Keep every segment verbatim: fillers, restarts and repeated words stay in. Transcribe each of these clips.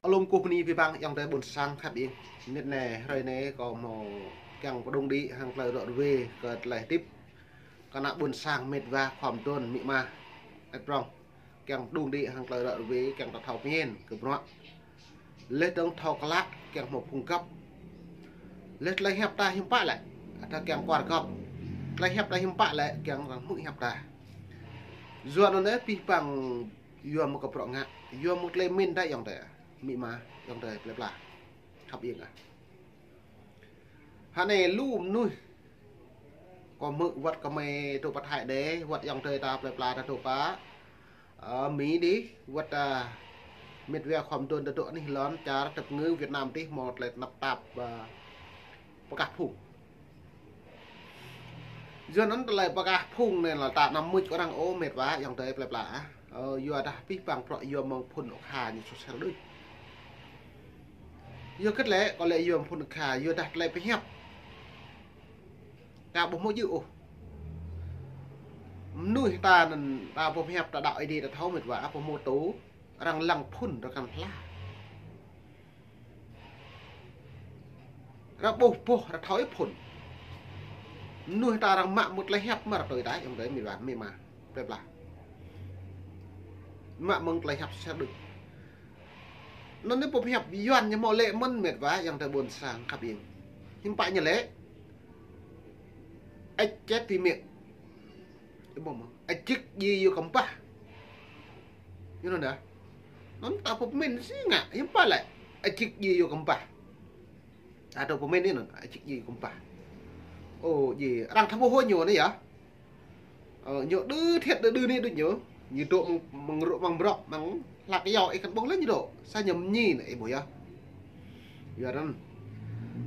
Lŏm kơkuh bơni abih bang ayŏng adơi ƀôn sang khăp ing. Mơnit anai, hrơi anai kâo hmâo kiăng pơdŏng đĭ hăng tơlơi ră ruai kơ tơlơi hơdip kơ ană ƀôn sang mĕt wa khua mơduôn amĭ ama. Ăt prŏng. Kiăng pơdŏng đĭ hăng tơlơi ră ruai, kiăng ta thâo pơmĭn kơ bruă. Laih dơ̆ng thâo klă, kiăng hmâo phung găp. Laih tơlơi hiăp ta hiư̆m pă lĕ, ta kiăng kuar găp. Tơlơi hiăp ta hiư̆m pă lĕ, kiăng arăng hmư̆ hiăp ta. Yua anŭn yơh abih bang yua mơ̆ng kơ bruă ngă, yua mơ̆ng tơlơi pơmĭn ta ayŏng adơi amĭ ama, ayŏng adơi plơi pla khăp ing ah. Hă anai lu mơnuih kâo hmư̆ wơ̆t kơ mơi dŏ pơ Thái đe, wơ̆t ayŏng adơi ta plơi pla ta dŏ pơ, ơ, Mi đih, wơ̆t, ơ, mĕt wa khua mơduôn ta dŏ anih lŏn čar tơpơngư Việt Nam đih hmâo tơlơi tơnap tap, ơ, pơkah phung. Yua anŭn tơlơi pơkah phung anai lĕ ta anăm mŭt kơ arăng ôh mĕt wa ayŏng adơi plơi pla ah. Ơ, yua dah abih bang bruă yua mơ̆ng phŭn ôk ha ñu sô sel đôč. Yua hơget lĕ, kơ lĕ yua mơ̆ng phŭn ôk ha, yua dah tơlơi pơhiăp ta ƀu hmâo djơ̆ ôh. Mơnuih ta anŭn ta ƀu pơhiăp ta đaŏ Ơi Adai ta thâo mĕt wa, ƀu hmâo tŭ, arăng lăng phŭn rơkăn hla. Arăng ƀuh boh arăng thâo ih phŭn. Mơnuih ta arăng mă mơ̆ng tơlơi hiăp mơ̆ arăng tui ta ayŏng adơi amĭ wa amĭ ama plơi pla. Mă mơ̆ng tơlơi hiăp sel đôč. Anŭn anai boh hiăp Yuan ñu hmâo lĕ mơ̆n mĕt wa ayŏng adơi ƀôn sang khăp ing. Hiư̆m pă ñu lĕ. Ĕč čet ti miệng. Ih ƀuh mơ̆. Ĕč čik ji yua kơmpah. Ñu anŭn dah. Anŭn ta pơmĭn si ngă, hiư̆m pă lĕ. Ĕč čik ji yua kơmpah. Adơi pơmĭn anŭn, ĕč čik ji yua kơmpah. Ơ, ji, arăng thâo ƀuh ñu anai yơh. Ơ, ñu đơ thiăt đơ đơ anai đôč ñu. Ñu dŏ mơ̆ng, mơ̆ng rŏ, mơ̆ng brŏk, mơ̆ng hlak yâo ih kăn ƀuh lĕ ñu dŏ. Sa ñu mơñi anai ih ƀuh yơh. Yua anŭn.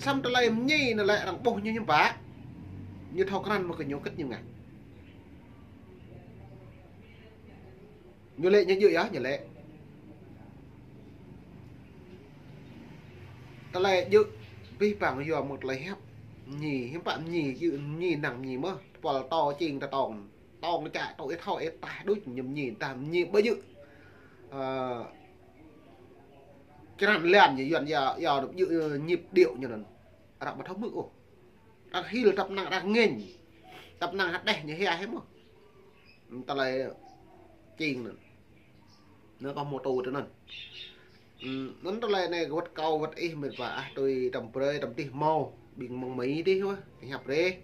Samơ̆ tơlơi mơñi anai lĕ arăng ƀuh ñu hiư̆m pă. Ñu thâo krăn mơ̆ kơ ñu hơget ñu ngă. Ñu lĕ ñu djơ̆ yơh, ñu lĕ. Tơlơi djơ̆ abih bang yua mơ̆ng tơlơi hiăp. Mơñi, hiư̆m pă mơñi, djơ̆ mơñi năng mơñi mơ̆. Tơpul tŏ čing tơtong. Tong čă tŏ ih thâo ih tah đôč ñu mơñi, tah mơñi ƀu djơ̆. Ơ, črăn lan ñu Yuan yua, yua djơ̆, ơ, nhịp điệu ñu anŭn. Arăng ƀu thâo hmư̆ ôh. Arăng hil tăp năng arăng ngêñ. Tăp năng hơdeh ñu hia hĕ mơ̆. Tơlơi čing anŭn. Anŭn kâo hmâo tŭ tui anŭn. Ừm, anŭn tơlơi anai wơ̆t kâo wơ̆t ih mĕt wa ah tui tăm brơi tăm dih hmâo. Ƀing mơ̆ng Mi dih wơ̆t, hiăp rĕ.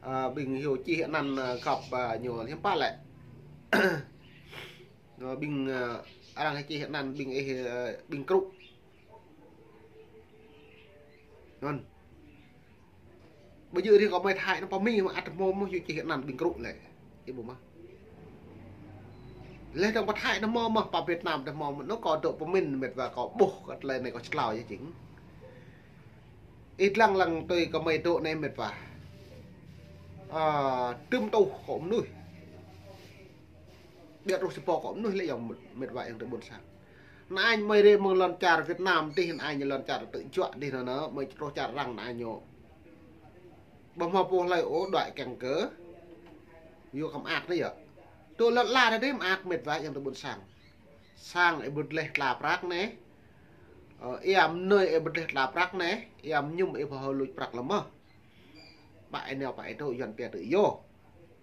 Ơ, ƀing hyu čih anăn, ơ, găp, ơ, ñu hiư̆m pă lĕ. Ơ, ƀing, ơ, arăng čih anăn ƀing ih, ơ, ƀing krŭ. Anŭn. Ƀu djơ̆ rĭm kơ mơi Thái anŭn pơ Mi mơ̆ ăt hmâo mơ̆ hyu čih anăn ƀing krŭ lĕ. Ih ƀuh mơ̆. Laih dơ̆ng pơ Thái anŭn hmâo mơ̆, pơ Việt Nam anŭn hmâo mơ̆, anŭn kâo dŏ pơmĭn mĕt wa kâo ƀuh kơ tơlơi anai kâo čơtlao yơh jing. Ih lăng lăng tui kơ mơi dŏ anai mĕt wa. Ơ, tơm tuh kơ mơnuih. Ƀiă truh si pô kơ mơnuih lĕ ayŏng mĕt wa ayŏng adơi ƀôn sang. Anai mơi rê mơ̆ng lŏn čar Việt Nam dih anai ñu lŏn čar tơjuă dih anŭn, mơi truh čar arăng anai ñu. Ƀu hmâo pô hlơi ôh đuaĭ kiăng kơ. Yua kơ mơak anai yơh. Tui lŏn ala anai dih mơak mĕt wa ayŏng adơi ƀôn sang. Sang ih ƀu dleh tla prăk anai. Ơ, ia mơnơi ih ƀu dleh tla prăk anai. Ia mơñum ih ƀu hâo luč prăk lơ̆m mơ̆. Pă ih nao pă ih dŏ Yuan pia tui yơh.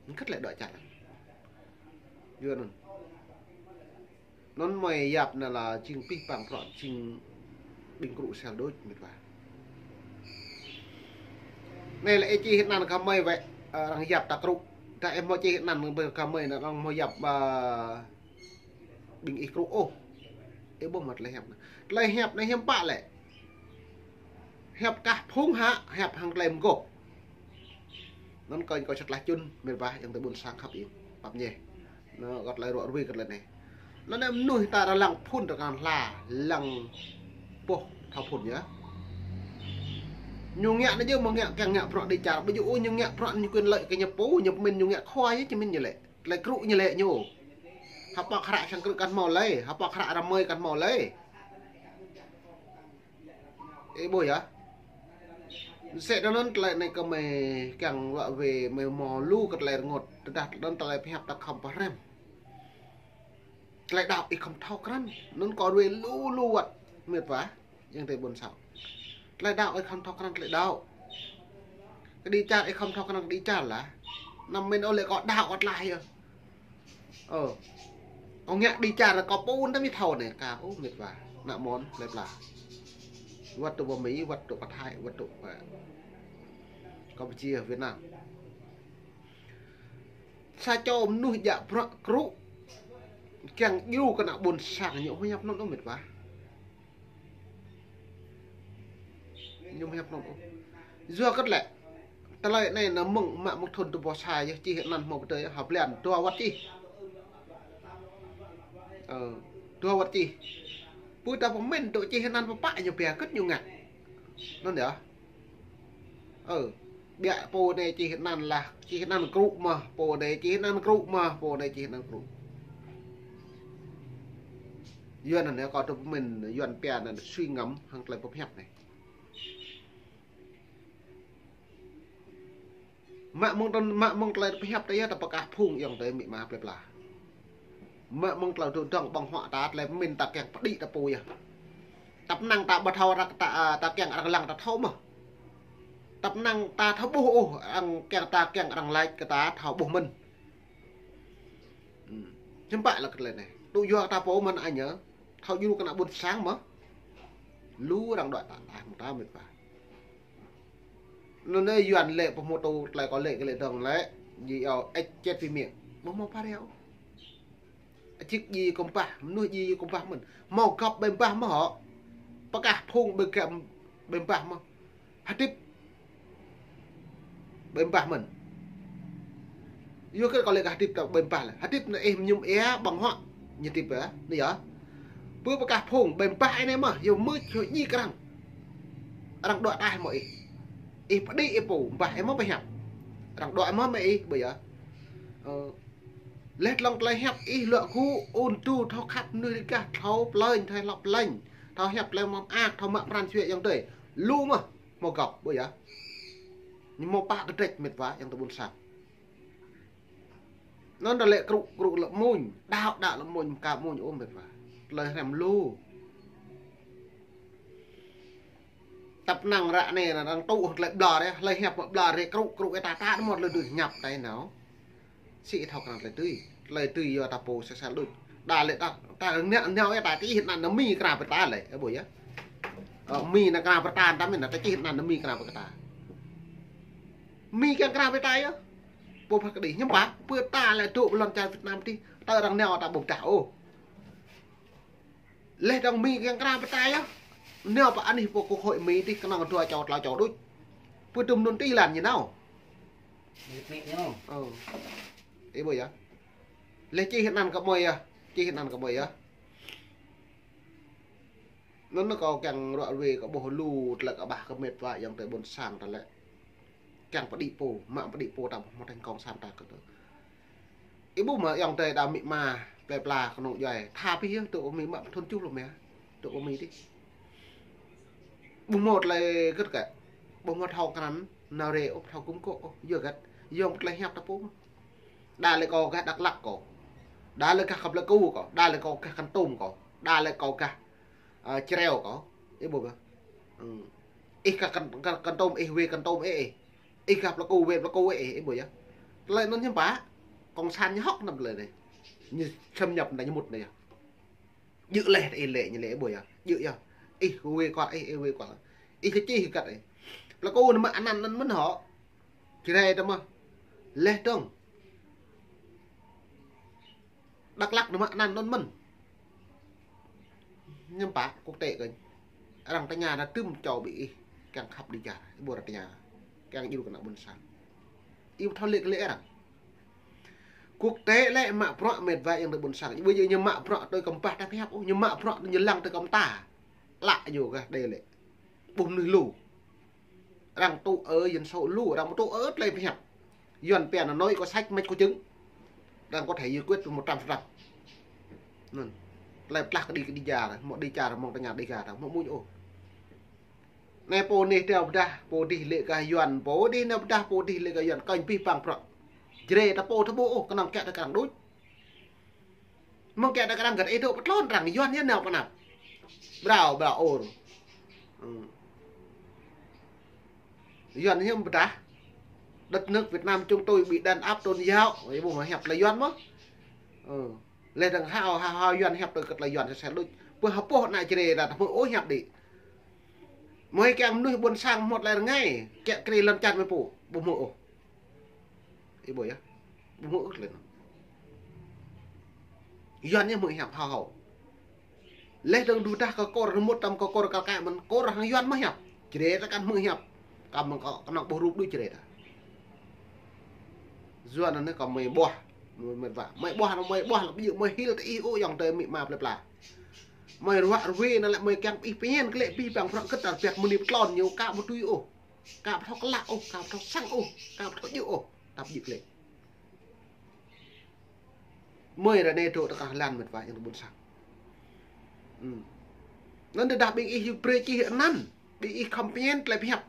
Hơget lĕ dŏ čar. Yua anŭn. Anŭn mơi yap anai lĕ jing abih bang bruă jing ƀing krŭ sel đôč mĕt wa. Anai lĕ ih čih anăn kơ mơi wơ̆t, ơ, arăng yap ta krŭ. Dah ih hmâo čih anăn kơ mơi anŭn arăng hmâo yap, ơ, ƀing ih krŭ ôh. Ih ƀuh mơ̆ tơlơi hiăp anai. Tơlơi hiăp anai hiư̆m pă lĕ. Hiăp kah phung hă, hiăp hăng tơlơi mơgôp. Anŭn kâo, kâo čơtlaih čun, mĕt wa ayŏng adơi ƀôn sang khăp ing. Pap ñe. Anŭn kơ tơlơi ră ruai kơ tơlơi anai. Anŭn anai mơnuih ta arăng lăng phŭn rơkăn hla, lăng boh thâo phŭn yơh. Ñu ngă anai djơ̆ mơ̆ ngă kiăng ngă bruă đĭ čar, ƀu djơ̆ ôh ñu ngă bruă ñu quyền lợi kơ ñu pô, ñu pơmĭn ñu ngă khua yơh, či mĭn ñu lĕ. Tơlơi krŭ ñu lĕ ñu. Hơpă hră sang krư̆ kăn hmâo lĕ, hơpă hră rơmơi kăn hmâo lĕ. Ih ƀuh yơh. Msĕ anŭn tơlơi anai kơ mơi kiăng wă wai mơi hmâo lu kơ tơlơi rơngot. Tơdah anŭn tơlơi pơhiăp ta khŏm pơhrăm. Tơlơi đaŏ ih khŏm thâo krăn. Anŭn kâo ruai lu lu wơ̆t. Mĕt wa, yang tơi ƀôn sang. Tơlơi đaŏ ih khŏm thâo krăn tơlơi đaŏ. Kơđi čar ih khŏm thâo krăn kơđi čar lah. Năm mĕn ôh lĕ kâo đaŏ kâo tlaih yơh. Ơ. Kâo ngă kơđi čar kâo pô ta mĭt thâo anai ka, ơ mĕt wa. Ană mơ̆n, plơi pla. Wăt tŭ pơ Mi, wăt tŭ pơ Thái, wăt tŭ pơ Campuchia, Việt Nam. Sa čô mơnuih djă bruă krŭ. Kiăng djru kơ ană ƀôn sang ñu hmâo hiăp anŭn ôh mĕt wa. Ñu hmâo hiăp anŭn ôh. Yua kơ lĕ. Tơlơi anai nă mơ̆ng mă mơ̆ng thun tơpô sa yơh čih anăn hmâo pơdơi hăp blan dua wăt čih. Ơ, dua wăt čih. Pơ ta pơmĭn tŭ čih anăn pơpă ñu pia kơ̆t ñu ngă. Anŭn yơh. Ơ, biă pô anai čih anăn lah, čih anăn krŭ mơ̆, pô anai čih anăn krŭ mơ̆, pô anai čih anăn krŭ. Yuan anai kâo tŭ pơmĭn, Yuan pia anăn suy ngẫm hăng tơlơi pơhiăp anai. Mă mơ̆ng tơl-, mă mơ̆ng tơlơi pơhiăp ta yơh ta pơkah phung yang tơi mĭ ma plơi pla. Mă mơ̆ng tơlơi dŏ dŏng ƀơ̆ng huă ta tơlơi pơmĭn ta kiăng pơđĭ ta pô yơh. Tăp năng ta ƀu thâo arăng ta, a, ta kiăng arăng lăng ta thâo mơ̆. Tăp năng ta thâo ƀuh ôh, arăng kiăng ta kiăng arăng laĭ kơ ta thâo ƀuh mơ̆n. Hm. Hiư̆m pă lĕ kơ tơlơi anai. Tŭ yua ta pô mơ̆n anai yơh. Thâo djru kơ ană ƀôn sang mơ̆. Lu arăng đuaĭ ta, ta, ta mĭt wa. Anŭn anai Yuan lĕ pơhmutu tơlơi kâo lĕ kơ lĕ dơ̆ng lĕ. Ji ao ĕč čet phi miêng. Ƀu hmâo pha reo. Čik ji kơmpah, mơnuih ji kơmpah mơ̆n. Hmâo gŏp ƀai ƀah mơ̆ hŏ. Pơkah phung ƀai găm ƀai ƀah mơ̆. Hơdip ƀai ƀah mơ̆n. Yua kơ kâo lĕ kơ hơdip ta ƀai ƀah lĕ. Hơdip anai ih mơñum ia ƀơ̆ng huă. Ñu hơdip yơh. Anai yơh. Pơ pơkah phung ƀai ƀah anai mơ̆. Yua mưč yua ji kơ arăng. Arăng đuaĭ ta mơ̆ ih. Ih pơđĭ ih pô ƀah ih mơ̆ pơhiăp. Arăng đuaĭ mơ̆ mơ̆ ih ƀơi yơh. Ơ. Leh tlŏng tơlơi hiăp ih luă gŭ ôn tu thâo khăp mơnuih rơgah thâo plĕnh, thâo lŏk plĕnh, thâo hiăp tơlơi mơak, thâo mă pran jua yang tơi. Lu mơ̆, hmâo gŏp, ƀu yơh. Ñu hmâo pă kơdrĕč mĕt wa yang tơi ƀôn sang. Anŭn ta lĕ krŭ, krŭ lŏ mŭn, đaŏ, đaŏ lŏ mŭn, ka mŭn ôh mĕt wa. Tơlơi hrăm lu. Tăp năng ră anai arăng tŭ tơlơi ƀlŏr yơh, tơlơi hiăp ƀlŏr yơh, krŭ, krŭ yơh ta ta mơ̆ tơlơi dưi hiăp ta nao. Sĭ thâo krăn tơlơi dưi. Tơlơi dưi yua ta pô sa sa đôč. Đa lĕ ta, ta ngă nao yơh ta čih anăn Mi kra pơ ta lĕ. Ơ ƀu yơh. Ơ, Mi nao kra pơ ta ta mĭn ta čih anăn Mi kra pơ ta. Mi kiăng kra pơ ta yơh. Pô pha kơđi hiư̆m pă. Pơ ta lĕ dŏ ƀơi lŏn čar Việt Nam tih. Ta arăng nao ta ƀu dah ôh. Leh dơ̆ng Mi kiăng kra pơ ta yơh. Nao pơ anih pô kơ hội Mi tih kơnơ̆ng dua čô tlâo čô đôč. Pơ tŭm anŭn tih lăn ñu nao. Ơ. Ih ƀu yơh. Leh čih anăn kơ mơi yơh. Čih anăn kơ mơi yơh. Anŭn kâo kiăng ruă ruê kơ ƀuh lu tơlơi kơ ƀah kơ mĕt wa yang tơi ƀôn sang ta lĕ. Kiăng pơđĭ pô, mă pơđĭ pô ta ƀu hmâo thành công sang ta kơ tơ. Ih ƀuh mơ̆ yang tơi đa mĭ ma, plơi pla kơnung djuai. Tha pih yơh, tŭ pơ Mi mă thun čuh lu mơ̆. Tŭ pơ Mi tih. Ƀu hmâo tơlơi gĕt kơ. Ƀu hmâo thâo krăn, nao rê ôh, thâo gŭm kô̆ ôh, yua gĕt. Yua tơlơi hiăp ta pô mơ̆. Đa lĕ kâo gah Dak Lak kâo. Đa lĕ gah Kơplơku kâo. Đa lĕ kâo gah Kon Tum kâo. Đa lĕ kâo gah, ơ, Čreo kâo. Ih ƀuh ƀă. Ih gah Kon, Kon, Kon Tum, ih wê Kon Tum ih, ih. Ih gah Plơku, wê Plơku ih, ih ƀuh yơh. Tơlơi anŭn hiư̆m pă. Cộng sản ñu hŏk năm tơlơi anai. Ñu xâm nhập anai ñu mŭt anai yơh. Djơ̆ leh ih lĕ ñu lĕ ih ƀuh yơh. Djơ̆ yơh. Ih wê kual ih, ih wê kual. Ih kơ čih găt ih. Plơku nao mă anăn anŭn mơ̆n hŏ. Čơrai ta mơ̆. Leh dơ̆ng. Dak Lak nao mă anăn anŭn mơ̆n. Hiư̆m pă quốc tế kơ. Arăng tơña nao tŭm čô ƀing ih. Kiăng khăp kơđi čar. Ih ƀuh arăng tơña. Kiăng djru kơ ană ƀôn sang. Ih ƀu thâo lĕ kơ lĕ arăng. Quốc tế lĕ mă bruă mĕt wa yang tơi ƀôn sang. Ƀu djơ̆ ñu mă bruă tui kơmpah ta pơhiăp ôh. Ñu mă bruă tui ñu lăng tui kơmta. Lă yua gah đe lĕ. Ƀuh mơnuih lu. Arăng tŭ ơ dân số lu, arăng tŭ ơ tơlơi pơhiăp. Yuan pia nao nói có sách mách có chứng. Arăng có thể giải quyết một trăm phần trăm. Anŭn. Tơlơi pơtlah kơđi kơđi čar, hmâo kơđi čar, hmâo tơña kơđi čar, hmâo mŭn ôh. Anai pô anai nao pơdah, pô dih lĕ gah Yuan, pô dih nao pơdah, pô dih lĕ gah Yuan, kơnh pih păng prŏ. Jre ta pô ta ƀuh ôh, kơnơ̆ng kiăng ta kơnơ̆ng đôč. Mơ̆ng kiăng ta kơnơ̆ng găt ih dŏ pơtlôn arăng Yuan yơh nao pơ anăp. Brao, brao ôr. Yuan hiam pơdah. Đất nước Việt Nam chúng tôi bị đàn áp tôn giáo. Ih ƀu mơ̆ hiăp tơlơi Yuan mơ̆. Leh dơ̆ng hao, hao, hao Yuan hiăp tơlơi, kơ tơlơi Yuan sel đôč. Pơ hơpôh ană Jrai ta ƀu mơ̆ ôh hiăp đĭ. Mơi kiăng mơnuih ƀôn sang hmâo tơlơi rơngai, kiăng kri lŏn čar mơi pô, ƀu mơ̆ ôh. Ih ƀuh yơh. Ƀu mơ̆ ôh tơlơi anŭn. Yuan ñu mơ̆ hiăp hao hao. Leh dơ̆ng đu dah kơ kôr rơmut tăm kơ kôr kal kă mơ̆n, kôr hăng Yuan mơ̆ hiăp. Jrai ta kăn mơ̆ hiăp. Kăm mơ̆ng kơ kơnơ̆ng ƀuh rup đôč Jrai ta. Yuan anai kơ mơi ƀuah, mơi, mơi ƀuah. Mơi ƀuah, mơi ƀuah, lăp ƀu djơ̆ mơi hil tơ ih ôh ayŏng adơi amĭ ama plơi pla. Mơi ruă ruai anŭn lĕ mơi kiăng ih pơñen klĕ abih bang prăk kơt ta biă mơnit klon ñu ka ƀu tui ôh. Ka ƀu thâo klă ôh, ka ƀu thâo sang ôh, ka ƀu thâo djơ̆ ôh. Tap djơ̆ klĕ. Mơi ră anai dŏ tơkah lan mĕt wa ayŏng adơi ƀôn sang. Anŭn tơdah ƀing ih brơi čih anăn, ƀing ih khŏm pơñen tơlơi pơhiăp.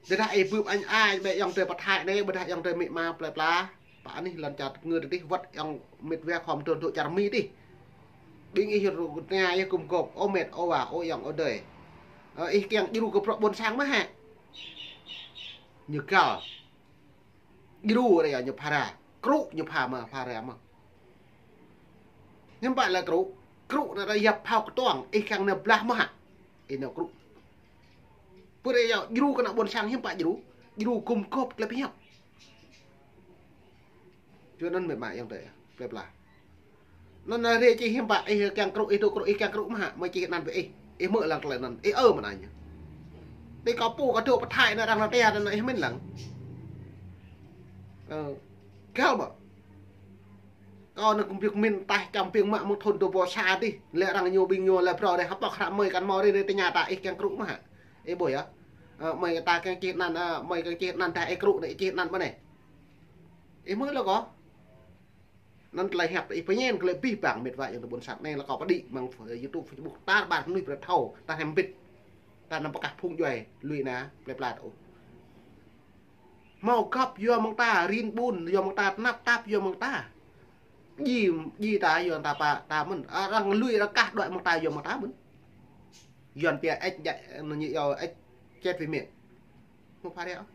Tơdah ih bưp añ ai, ƀĕ ayŏng adơi pơthai anai, ƀôdah ayŏng adơi amĭ ama plơi pla. Pă anih lŏn čar ngơ tơdih wơ̆t ayŏng mĕt wa khŏm dŏ dŏ čar Mi tih. Ƀing ih rơngai yơh gum gôp, ơ mĕt, ơ wa, ơ ayŏng, ơ adơi. Ơ, ih kiăng djru kơ bruă ƀôn sang mơ̆ hă? Ñu găl. Djru ră yơh ñu phara. Krŭ ñu pha mơ̆, phara mơ̆. Hiư̆m pă lĕ krŭ. Krŭ anai ră yap phao kơtuang, ih kiăng nao blah mơ̆ hă. Ih nao krŭ. Pơ ră yơh djru kơ ană ƀôn sang hiư̆m pă djru. Djru gum gôp tơlơi pơhiăp. Yua anŭn mĕt wa ayŏng adơi plơi pla. Anŭn anai ră čih hiư̆m pă, ih kiăng krŭ, ih dŏ krŭ, ih kiăng krŭ mơ̆ hă, mơi čih anăn ƀĕ ih. Ih mơ̆ lăng tơlơi anŭn, ih ơ mơ̆n anai ñu. Tơ kâo pô kâo dŏ pơthai anai arăng nao tơ̆ anai ih mĭn lăng. Ơ, găl mơ̆. Kâo anai kơ ƀing mĭn taih čăm ƀing mă mơ̆ng thun dua rơbâo sa tih. Lĕ arăng ñu ƀing ñu lĕ brơi dêh hơpă hră mơi kăn mơ̆ ră anai tơña ta ih kiăng krŭ mơ̆ hă. Ih ƀuh yơh. Ơ, mơi ta kiăng čih anăn, ơ, mơi kiăng čih anăn dah ih krŭ anai, ih čih anăn mơ̆ anai. Ih mơ̆ lăng kâo. Anŭn tơlơi hiăp ih pơñen kơ lĕ abih bang mĕt wa ayŏng adơi ƀôn sang anai lĕ kâo pơđĭ mơ̆ng YouTube, Facebook tar ƀar mơnuih brơi thâo, tar hiam bit. Tar năm pơkah phung djuai, lui anai, plơi pla ta ôh. Hmâo găp yua mơ̆ng ta, rin ƀun yua mơ̆ng ta, tơnap tap yua mơ̆ng ta. Djai, djai ta yua ta pă, ta mơ̆n. Arăng lui arăng kah đuaĭ mơ̆ng ta yua mơ̆ng ta mơ̆n. Yuan pia ĕč djai, anŭn ñu yua ĕč čet wĭ mĕt. Hmâo phara ôh.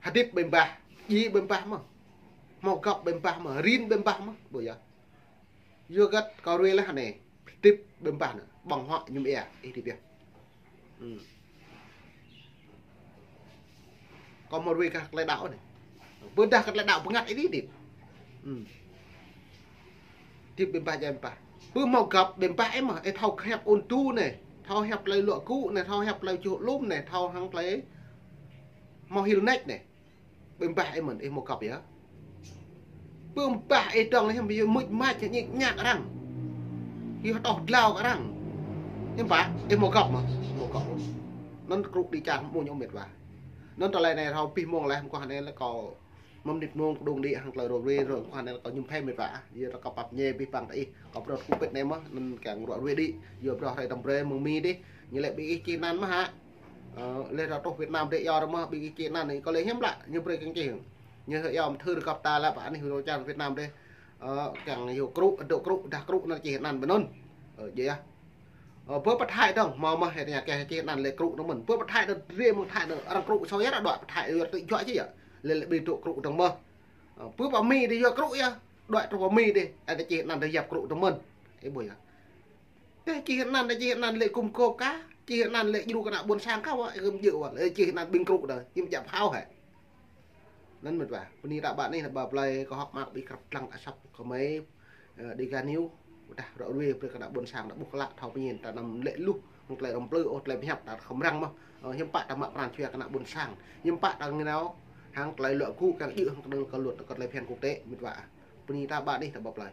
Hơdip ƀem bah, djai ƀem bah mơ̆. Hmâo găp ƀem bah mơ̆, rin ƀem bah mơ̆, ƀu yơh. Yua hơget kâo ruai leh anai. Hơdip ƀem bah anai, ƀơ̆ng huă mơñum ia, ih hơdip yơh. Kâo hmâo ruai kơ tơlơi đaŏ anai. Ƀôdah kơ tơlơi đaŏ bơngăt ih hơdip. Hơdip ƀem bah djai ƀem bah. Pơ hmâo găp ƀem bah ih mơ̆, ih thâo hiăp ôn tu anai, thâo hiăp tơlơi luă gŭ anai, thâo hiăp tơlơi čuh lum anai, thâo hăng tơlơi hmâo hil nač anai. Ƀem bah ih mơ̆n, ih hmâo găp yơh. Ƀem bah ih dŏng anai hiư̆m pă yơh mưč mač ñik ñak arăng. Ih hơtŏh dlao kơ arăng. Hiư̆m pă, ih hmâo găp mơ̆, hmâo găp. Anŭn krŭ đĭ čar mơ̆ ñu mĕt wa. Anŭn tơlơi anai thâo abih mông leh, mơguah anai lĕ kâo mơ̆ng mơnit mông kơđông đĭ hăng tơlơi rŏ ruai rŏ mơguah anai lĕ kâo mơñum phê mĕt wa. Yua ta kâo pap ñe abih bang ta ih, kâo brơi kơ pit anai mơ̆, anŭn kiăng rŏ ruai đĭ. Yua brơi hrơi tăm brơi mơ̆ng Mi dih, ñu lĕ ƀing ih čih anăn mơ̆ hă. Ơ, leh ta truh Việt Nam dêh yơh mơ̆, ƀing ih čih anăn anai, kâo lĕ hiư̆m lă, ñu brơi kiăng čih. Ñu hơi yom thư rơgăp ta lĕ pă anih rŏ čar Việt Nam dêh. Ơ, kiăng yua krŭ, dŏ krŭ, dah krŭ anŭn čih anăn ƀơi anŭn. Ơ, djai yơh. Ơ, pơ pơthai dơ̆ng, hmâo mơ̆ hĕ tơña kơ čih anăn lĕ krŭ dơ̆ng mơ̆n. Pơ pơthai dơ̆ng, rĭm mơ̆ng thai dơ̆ng, arăng krŭ sô yơh, đuaĭ pơthai yua tơčuă čih yơh. Lĕ lĕ ƀing dŏ krŭ dơ̆ng mơ̆. Ơ, pơ pă Mi dêh yua krŭ yơh, đuaĭ truh pơ Mi dêh, ơ, ta čih anăn dơ̆ng yap krŭ dơ̆ng mơ̆n. Ih ƀuh yơh. Tơ čih anăn, tơ čih anăn lĕ gum gôp kah, čih anăn lĕ djru kơ ană ƀôn sang kah wa, ih kơ̆m djơ̆ wa, lĕ čih anăn ƀing krŭ dơ̆ng, ih mă djăp hao hĕ. Anŭn mĕt wa, bơni ta ƀă anih, ta ƀă plơi, kâo hơ̆k mơak ƀing krăp lăng asăp kơ mơi, ơ, Dega News, ƀôdah rŏ ruai brơi kơ ană ƀôn sang, ta ƀuh klă thâo pơñen, ta anăm lĕ luh, hăng tơlơi rŏm plư ôh, tơlơi pơhiăp ta khŏm răng mơ̆, ơ, hiư̆m pă ta mă pran jua kơ ană ƀôn sang, hiư̆m pă ta ngă nao, hăng tơlơi luă gŭ, kiăng djơ̆, hăng tơlơi kơ luật, kơ tơlơi phiăn quốc tế, mĕt wa. Bơni ta ƀă anih, ta ƀă plơi.